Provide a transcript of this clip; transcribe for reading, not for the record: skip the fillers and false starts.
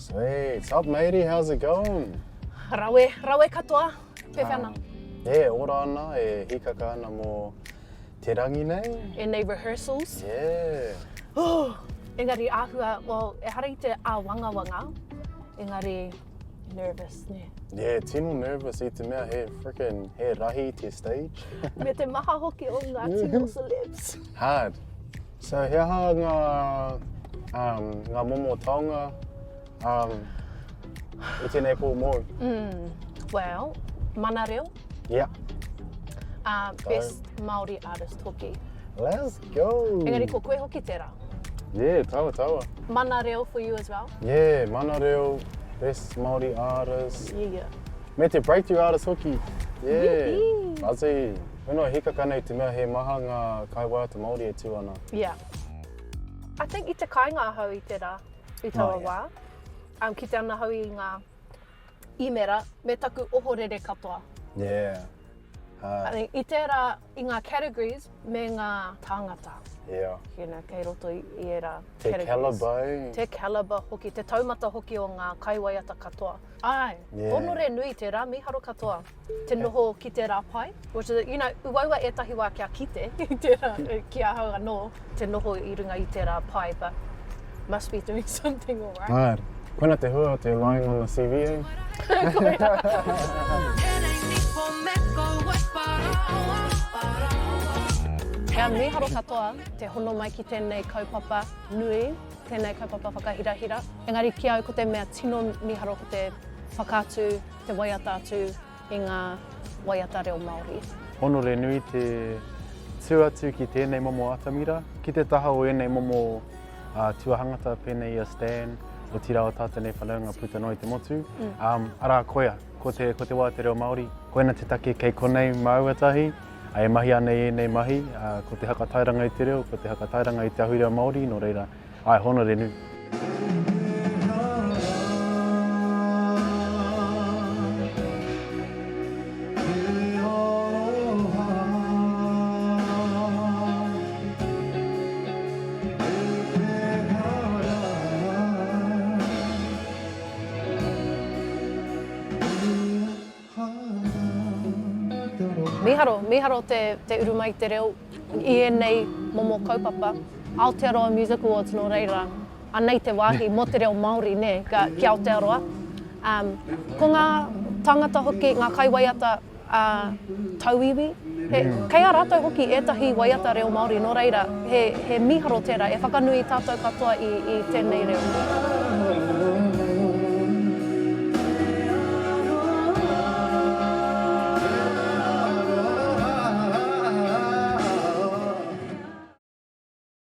Sweet. Sup matey, how's it going? Rawe, rawe katoa. Pēwhea ana? Um, yeah, ora ana, e hikaka ana mō te rangi nei. Ēnei rehearsals. Yeah. Oh, engari āhua, well, ehara i te āwangawanga, engari nervous, nē. Yeah, tino nervous i te mea he freaking, he rahi te stage. Me te maha hoki o ngā tino celebs. Hard. So he aha ngā, um, ngā momo taonga um, i tēnei pō mōu? Mm, well, mana reo. Yeah. Uh, best Māori artist hoki. Let's go! Engari ko koe hoki tērā. Yeah, taua, taua. Mana reo for you as well? Yeah, mana reo, best Māori artist. Yeah, yeah. Me te breakthrough artist hoki. Yeah. Buzzy. Whenua hikaka nei te mea he maha ngā kaiwaiata Māori e tū ana. Yeah. I think i te kāinga ahau i te rā, i taua oh, yeah. wā. Um, kite ana ahau i ngā īmera me taku ohorere katoa. Yeah. I think i tērā, i ngā categories me ngā tāngata. Yeah. You know, kei roto i, i ērā te categories. Calibre. Te calibre hoki, te taumata hoki o ngā kaiwaiata katoa. Āe, Yeah. honore nui tērā, mīharo katoa. Te noho ki tērā pae, which is, you know, uaua ētahi wā kia kite i tērā, ki ahau anō, te noho i runga i tērā pae, but must be doing something all right. Āe, koina te hua o te lying on the CV, eh? Kia mīharo katoa te hono mai ki tēnei kaupapa nui, tēnei kaupapa whakahirahira. Engari ki au ko te mea tino mīharo ko te whakaatu, te waiata atu i ngā waiata reo Māori. Honore nui te tū atu ki tēnei momo atamira, ki te taha o ēnei momo tuahangata pēnei i a Stan, otirā o tātou nei whanaunga puta noa i te motu. Mm. Arā, koia, ko te, ko te wā te reo Māori. Koina te take kei konei māua tahi, e mahi ana i ēnei mahi, ko te hakatairanga i te reo, ko te hakatairanga i te ahurea Māori, nō reira, āe, honore nui. Mīharo, mīharo te, te uru mai te reo i ēnei momo kaupapa. Aotearoa Music Awards nō reira, anei te wāhi mō te reo Māori, nē, ki Aotearoa. Um, ko ngā tāngata hoki, ngā kaiwaiata a tauiwi, he, kei a rātou hoki ētahi waiata reo Māori, nō reira, he, he mīharo tērā, e whakanui tātou katoa i, i tēnei reo.